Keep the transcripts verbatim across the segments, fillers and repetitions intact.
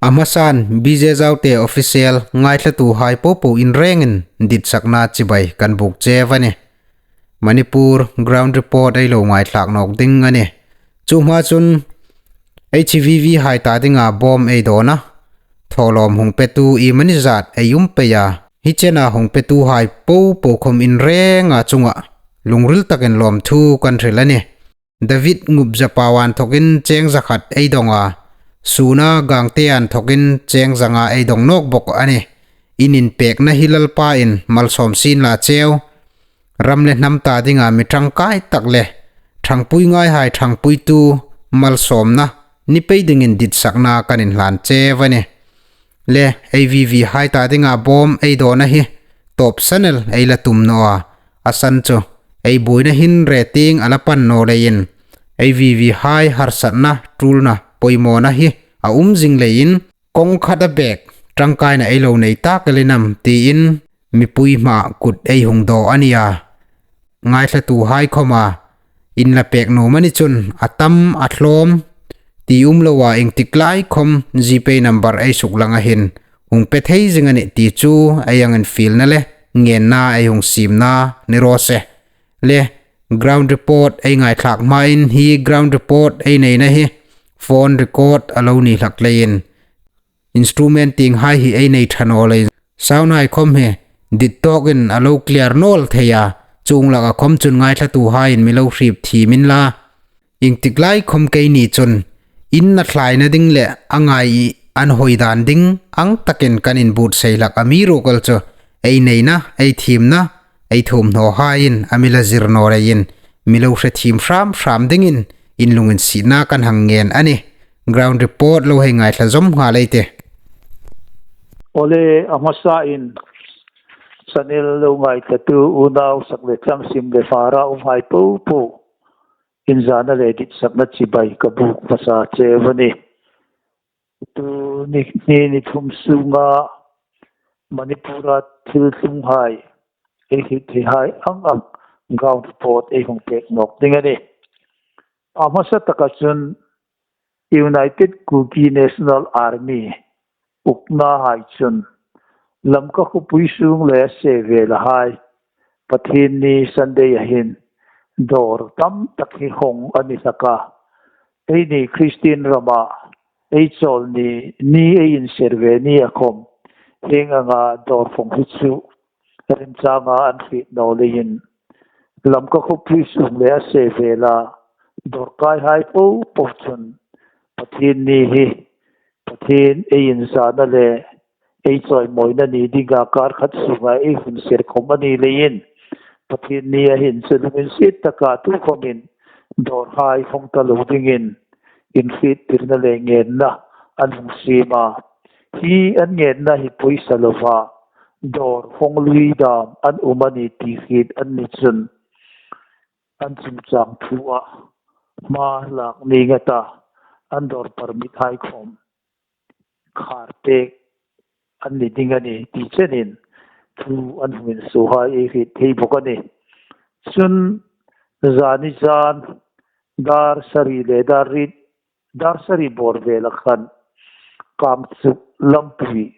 A hmasan B J Zaute official ngaithlatuhai popo in rengin ditsakna chibai kan buk che a nih. Manipur ground report ei lo ngaithlak nawk ding a nih. Chu hma chun H V V hai ta dinga bawm ei dawn a, thawlawm hung petu iemani zat ei um pei a. Hi chena hung petuhai popo khawm in renga chunga lungril takin lawmthu kan hril a nih. David Ngupzapa inthokin cheng zakhat ei dawng a, Suna Gangte inthokin cheng zanga ei dawng nawk bawk a nih. In inpekna hi Lalpa'n malsawm sien la cheu. Ram le hnam ta dinga mi ṭangkai tak le ṭhangpui ngaihai ṭhangpuitu malsawmna ni pei dingin ditsakna kan inhlan che a nih. Le A V V hai ta dinga bawm ei dawna hi tawp sanel ei la tum naw a, a san chu ei buoina hin re tieng a la pan naw leiin A V V hai harsatna tulna poimawna hi a um zing leiin kawng khat a bek ṭangkaina ei lo nei tak el inam tiin mipui hmaa kut ei hung daw a nih a. Ngaithlatuhai khawma in la pek nuom a ni chun a tam a tlawm ti um loa iengtik lai khawm GPay number ei suklang a hin hung pe thei zing a nih ti chu ei angin fielna le ngenna ei hung siemna ni raw se. Le ground report ei ngaithlak hmain hi ground report ei neina hi phone record a lo ni hlak leiin instrument tienghai hi ei nei ṭha naw leiin sound hai khawm hi dit tawkin a lo clear naw thei a, chuong laka khawm chun ngaithlatuhaiin mi lo hrip thiem inla. Iengtik lai khawm keini chun in na thlaina ding le a ngai an hawi dan ding ang takin kan inbuotsai hlak a, amiruokchu ei neina, ei thiemna, ei thuomhnawhaiin a mi la zir naw leiin mi lo hre thiem hram hram dingin in lunginsietna kan hang ngen a nih. Ground report lo hei ngaithla zawm nghal ei tih. Awle, a hmasain channel lo ngaithlatu unau sak le tlang, sim le fara umhai popo in zana le ditsakna chibai ka buk hmasa che a nih. Tuni ni, ni thum sunga Manipura thil tlunghai, ei hriet theihai ang ang ground report ei hung pek nawk ding a nih. A hmasa taka chun United Kuki National Army uknahai chun Lamka khawpui sung le a se velahai Pathienni Sunday a hin dawr tam tak hi hawng a ni hlak a. Eini Christian rama ei chawlni, ni ei inser ve nia khawm hieng anga dawr hawng hi chu remchanga an hriet naw leiin Lamka khawpui sung le a se vela dawr kaihai popo chun Pathienni hi Pathien ei inzana le ei chawimawina ni dinga kar khat sunga ei hun ser khawm a ni leiin Pathienni a hin chu lunginsiet taka tukhawmin dawrhai hawng ta lo dingin inhriettirna le ngenna an hung siem a. Hi an ngenna hi pawisa lova dawr hawng lui dam an um a nih ti hriet an ni chun an chungchang thua hma lak ning a ta, an dawr permit hai khawm khar pek an ni ding a nih ti chenin thu an hung insuohai ei hriet thei bawk a nih. Chun zani zan dar sari le dar riet, dar sari bawr vela khan Kangchuk lampui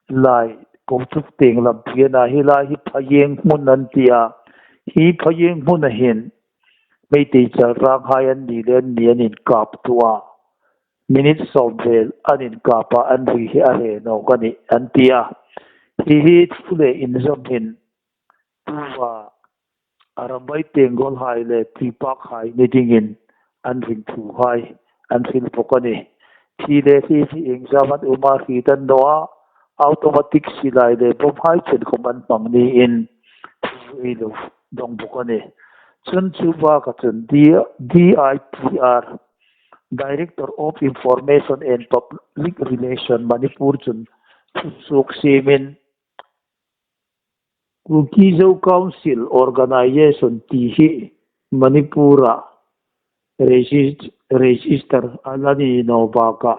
lai, Kochuk tieng lampui a na, hi lai hi Phaieng hmun an ti a. Hi Phaieng hmuna hin Meitei chalranghai an ni le an ni an inkap tu a. Minute sawm vel an inkap a, an ri hi a re nawk a nih an ti a. Hi hi thu le inzawm hin tuva Arambai Tenggolhai le Tuipakhai ni dingin an ring thuhai an hril bawk a nih. Thi le thi hi exam an um a, hriet an naw a, automatic silai le bawmhai chen khawm an hmang niin thu ei lo dawng bawk a nih. Chun chu baka chun D-, D I P R, Director of Information and Public Relation Manipur chun thusuok siemin Kuki Zo Council Organization ti hi Manipur-a regis-, register a la ni naw baka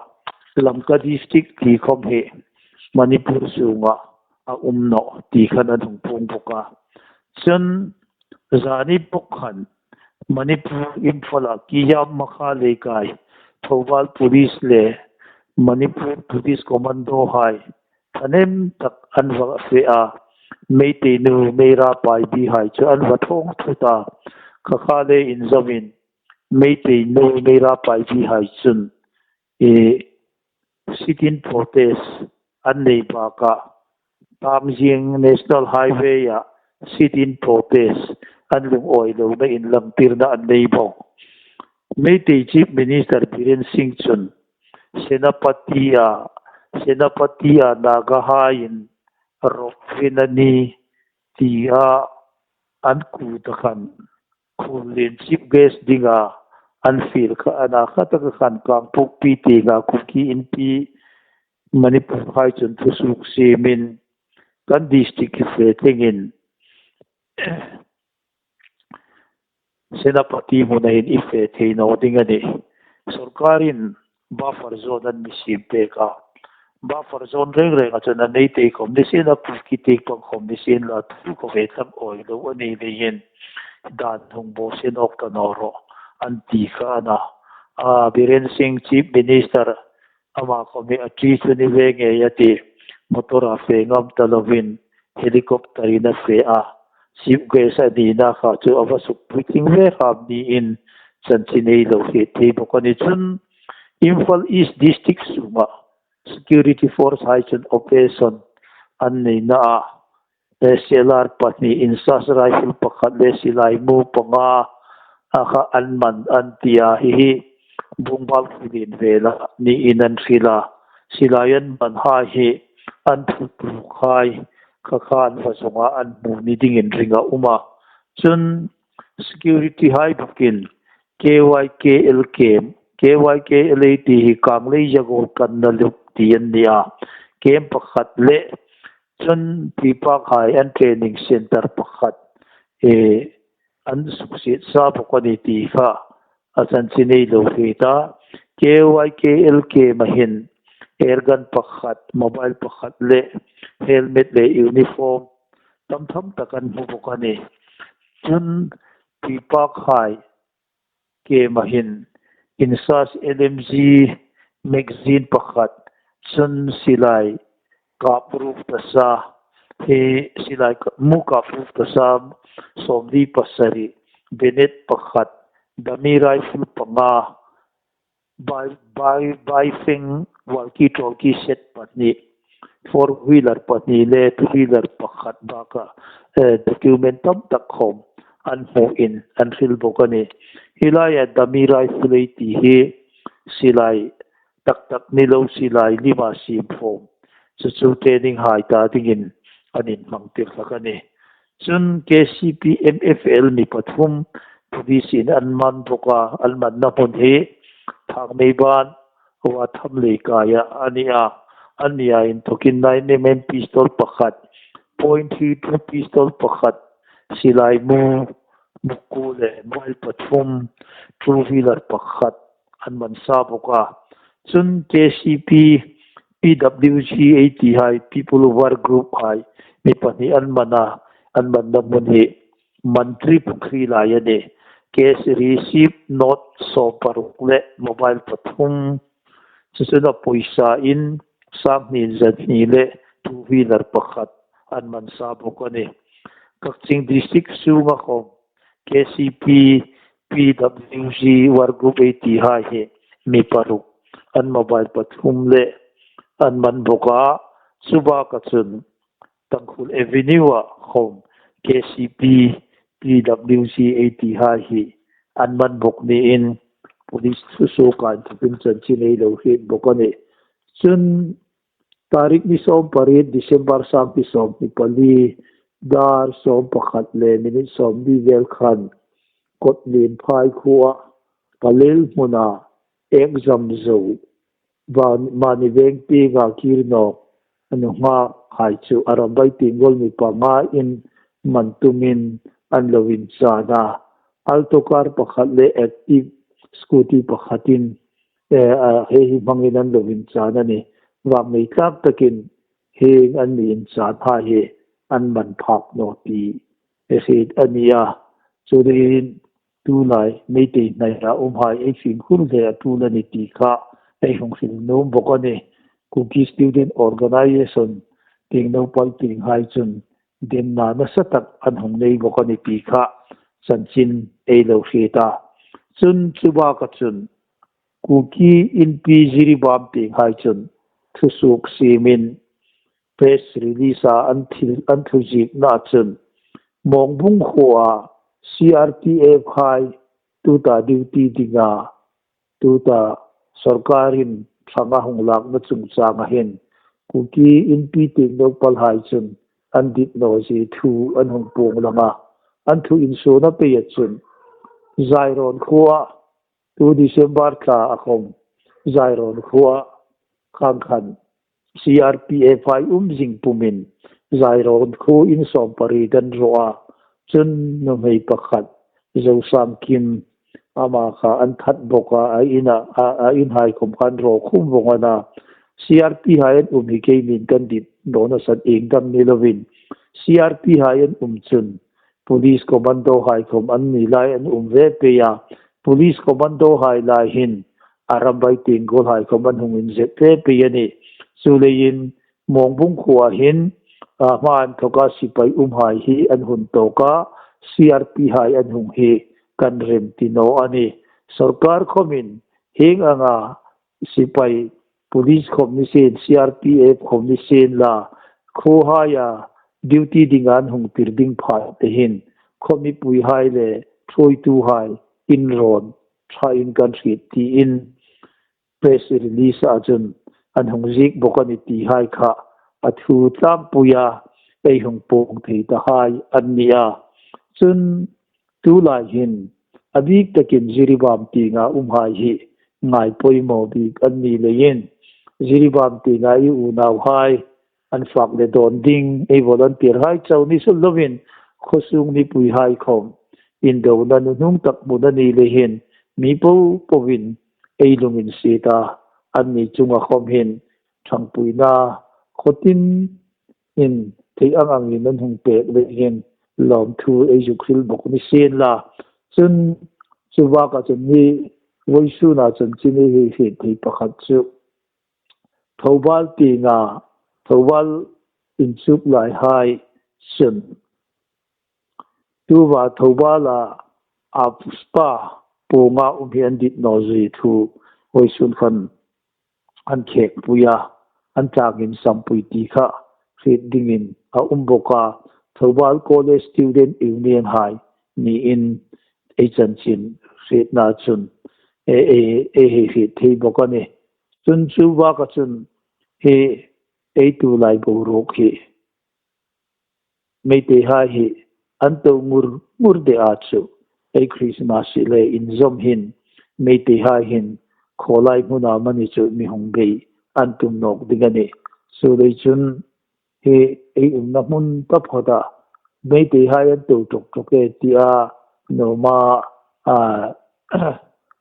Lamka District ti khawm hi Manipur sunga a um nawh ti khan an hung puong bawk a. Chun zani bawk khan Manipur Imphal-a Kiyam Makha Leikai Thoubal Police le Manipur Police Commando hai thanem tak an va fe a, Meitei nu Meira Paibi hai chu an va thawng thut a, kha kha le inzawmin Meitei nu Meira Paibi hai chun e, sit-in protest an nei baka Tamziang National Highway-a sit-in protest an lungawi lohna inlangtirna an nei bawk. Meitei Chief Minister Biren Singh chun Senapati-a, Senapati-a Nagahaiin ropvin a ni tia an kut a khan Khullen Chief Guest dinga an fiel kha a na kha taka khan Kangpokpi tienga Kuki Inpi Manipur hai chun thusuok siemin kan district hi fe thlengin Senapati hmuna hin i fe thei naw ding a nih. Sorkarin buffer zone an mi siem pek a. Buffer zone reng renga chun a Meitei khawm ni sien a, Kuki tieng pang khawm ni sien la, thu ka ve tlang awi lo a ni leiin dan hung bawsiet nawk ta naw rawh an ti kha a na. A, Biren Singh Chief Minister ama khawm hi a ṭi chu ni ve ngei a tih. Motor-a fe ngam ta lovin helicopter-in a fe a. Chief Guest a nina kha chu a va sukpui tling ve hram niin chanchin ei lo hriet thei bawk a ni. Chun Imphal East District sunga security force hai chun operation an neina a, S L R pahni, INSAS rifle pakhat le silai mu panga a kha an man an ti a, hi hi Bungbal Khullen vela niin an hril a. Silai an man hai hi an thut ruok hai kha khan va zawnga an hmu ni dingin ring a um a. Chun security hai bawkin K Y K L camp, K Y K L ei ti hi Kanglei Zagor kanna lup ti an ni a. Camp pakhat le chun Pipak hai an training center pakhat, e, an suksiet sa bawk a ni ti kha a chanchin ei lo hriet a. K Y K L camp-a hin airgun pakhat, mobile pakhat le helmet le uniform tam tham tak an hmu bawk a ni. Chun Pipak hai camp-a hin INSAS L M G magazine pakhat, chun silai kap ruok ta sa, hi silai ka-, mu kap ruok ta sa sawmli pasari, bayonet pakhat, dummy rifle panga, bai, bai, baifeng walkie talkie set pahni, four wheeler pahni le two wheeler pakhat baka, eh, document tam tak khawm an hmuin an hril bawk a ni. Hi laia dummy rifle ei ti hi silai tak tak ni lo, silai lima siem fawm chu chu training hai ta dingin an inhmangtir hlak a ni. Chun K C P M F L mi pathum police-in an man bawk a, an manna hmun hi Thangmeiban Watham Leikaia a ni a. An nia inthawkin nine M M pistol pakhat, point three two pistol pakhat, silai mu, buku le mobile pathum, two wheeler pakhat an man sa bawk a. Chun K C P, P W G ei ti hai, People Work Group hai, mi pahni an man a, an manna hmun hi Mantripukhri lai a ni. Cash receipt note sawm paruk le mobile pathum, chu chun a pawisa in sang hni zahni le two wheeler pakhat an man sa bawk a ni. Kakching District sunga khawm K C P, P W G Work Group ei ti hai hi mi paruk, an mobile pathum le an man bawk a, chu baka chun Tangkhul Avenue-a khawm K C P, P W G ei ti hai hi an man bawk niin police thusuoka inthokin chanchin ei lo hriet bawk a ni. Chun tarik ni sawm pariet December sangti sawmhni pali dar sawm pakhat le minute sawmli vel khan Kawtlien Phai khuoa Palel hmuna exam zo Van-, Mani Veng tienga kir nawk a nunghak hai chu Arambai Tenggol mi pangain man tumin an lo inchan a. Alto car pakhat le Active scooty pakhatin, eh, a, hei hi hmangin an lo inchan a ni. Vangmei tlak takin hieng an mi inchan hai hi an man phak naw ti hriet a ni a. Chu dingin tulai Meitei hnaia um hai ei fimkhur hle a tul a ni ti kha ei hung hril nuom bawk a nih. Kuki Student Organization tieng naupal tienghai chun demna nasa tak an hung nei bawk a nih ti kha chanchin ei lo hriet a. Chun chu baka chun Kuki Inpi Jiribam tienghai chun thusuok siemin press release-a an thil, an thuziekna chun Mongbung khuoa C R P F hai tuta duty dinga tuta sawrkarin ṭhanga hung lakna chungchanga hin Kuki Inpi tieng naupalhai chun an dit naw zie thu an hung puong lang a. An thu insuona peia chun Zairawn khuoa, tu December thla a khom Zairawn khuoa khang khan C R P F hai um zing pumin Zairawn khuo in sawmpariet an raw a. Chun nuhmei pakhat Zosangkim, ama kha an that bawk a, a ina, a, a inhai khom khan raw khum vawng a na. C R P hai an um hi keimin kan dit nawna san ieng dam ni lovin, C R P hai an um chun police commando hai khom an ni lai an um ve pei a. Police commando hai lai hin Arambai Tenggol hai khom an hung inzet ve pei a nih. Chuleiin Mongbung khuoa hin, a, hma inthoka sipai umhai hi an hun tawk a, C R P hai an hung hi kan rem ti naw a nih. Sawrkar khomin hieng anga sipai, police khom ni sien, C R P F khom ni sien la, khuohaia duty dinga an hung tir ding pha te hin khuo mipuihai le ṭhuoituhai inrawn ṭhain kan hriet tiin press release-a chun an hung ziek bawk a nih ti hai kha a thu tlangpuia ei hung puong thei ta hai an ni a. Chun tulai hin a bik takin Jiribam tienga umhai hi ngai poimaw bik an ni leiin Jiribam tienga i unauhai an fak le dawn ding, ei volunteer hai chau ni suol lovin khuosung mipuihai khom indona nuhnung tak hmun a ni leiin mi popoin ei lunginsiet a, anni chunga khom hin ṭhangpuina khawtin in thei ang angin an hung pek leiin lawmthu ei zuk hril bawk ni sien la. Chun chu baka chun ni vawisuna chun chini hi hriet thei pakhat chu Thoubal tienga, Thoubal inchuk laihai chun tuta Thoubala AFSPA puonga um hi an dit naw zie thu vawisun khan an khekpui a, an tlangin sampui ti kha hriet dingin a um bawk a. Thoubal College Student Union hai niin ei chanchin hrietna chun ei, ei, ei hei hriet thei bawk a nih. Chun chu baka chun hi ei tulai boruok hi Meiteihai hi an to ngur ngur de a chu ei Christmas le inzawm hin Meiteihai hin khawlai hmuna mani chu mi hung bei an tum nawk ding a nih. Chuleiin chun hi ei umna hmun taphawta Meiteihai an to ṭawk ṭawk e tia nuoma, a,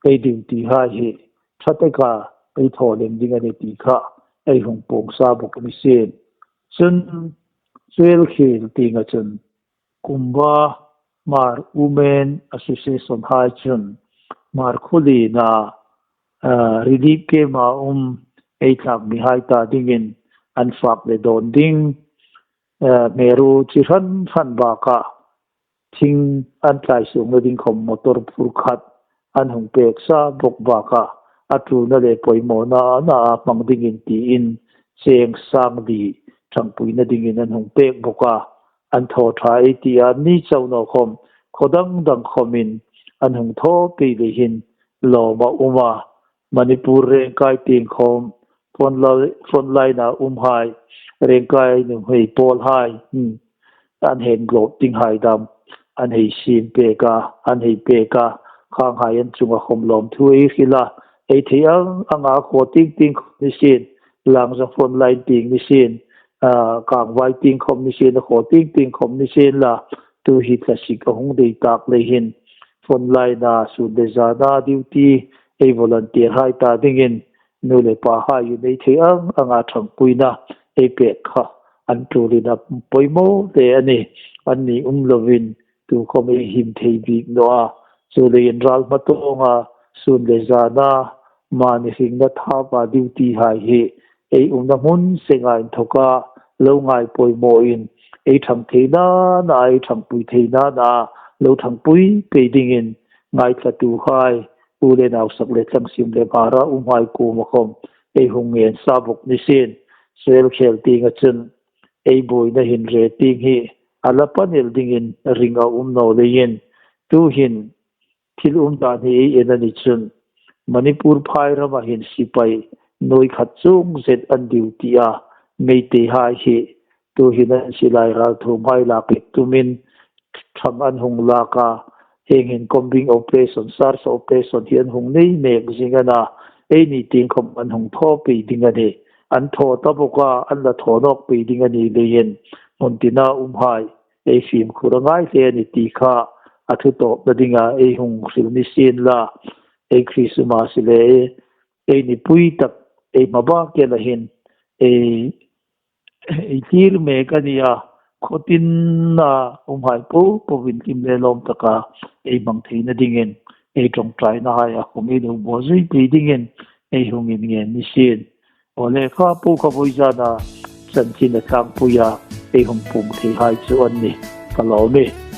ei duty hai hi ṭha taka ei thaw lem ding a nih ti kha ei hung puong sa bawk ni sien. Chun Chuelkhil tienga chun Kumba Hmar Women Association hai chun Hmar khuolina, a, relief camp-a um ei tlak mihai ta dingin an fak le dawn ding, a, hmeru chi hran hran baka thing an tlai suokna ding khom motor phur khat an hung pek sa bawk baka a ṭulna le poimawna a na a hmang dingin tiin cheng sang li ṭhangpuina dingin an hung pek bawk a, an thaw ṭha ei tia ni chau naw khom khaw dang dang khomin an hung thaw pei leiin lawm a um a. Manipur Rengkai tieng khom frontline, frontline-a umhai, Rengkai nuhmei pawlhai, hmm, an hei glawt dinghai dam an hei siem pek a, an hei pek a, khanghai an chunga khom lawmthu ei hril a, ei thei ang anga khaw tieng tieng khom ni sien, Langza frontline tieng ni sien, a, Kangvai tieng khom ni sien, a khaw tieng tieng khom ni sien la, tu hi thlasik a hung dei tak leiin frontline-a sun le zana duty ei volunteer hai ta dingin nu le pahaiin ei thei ang anga ṭhangpuina ei pek kha an ṭulin a poimaw hle a nih. Anni um lovin tu khom ei him thei bik naw a. Chuleiin ral hmatawnga sun le zana mani hringna thapa duty hai hi ei umna hmun senga inthoka lo ngai poimawin, ei ṭhang theina na, ei ṭhangpui theina na, lo ṭhangpui pei dingin ngaithlatuhai, u le nau, sak le tlang, sim le hmara umhai kuoma khawm ei hung ngen sa bawk ni sien. Suel khel tienga chun ei buoina hin re tieng hi a la panel dingin ring a um naw leiin, tuhin thil um dan hi ei en a ni chun, Manipur phai rama hin sipai nuoi khat chung zet an duty a, Meiteihai hi tuhin an silai ralthuomhai lak tumin ṭhang an hung lak a, hieng hin combing operation, search operation hi an hung nei mek zing a na, eini tieng khawm an hung thaw pei ding a nih. An thaw ta bawk a, an la thaw nawk pei ding a ni leiin, hmun tina umhai ei fimkhur a ngai hle a nih ti kha a thu tawpna dinga ei hung hril ni sien la. Ei Christmas le ei nipui tak ei hmabak kela hin ei, ei thlir mek a nih a, khawtina umhai po po in hlim le lawm taka ei hmang theina dingin, ei ṭawngṭainahai a khawm ei lo buotzui pei dingin ei hung inngen ni sien. Aw le, kha po kha vawizana chanchin a tlangpuia ei hung puong theihai chu an nih. Ka lawm e.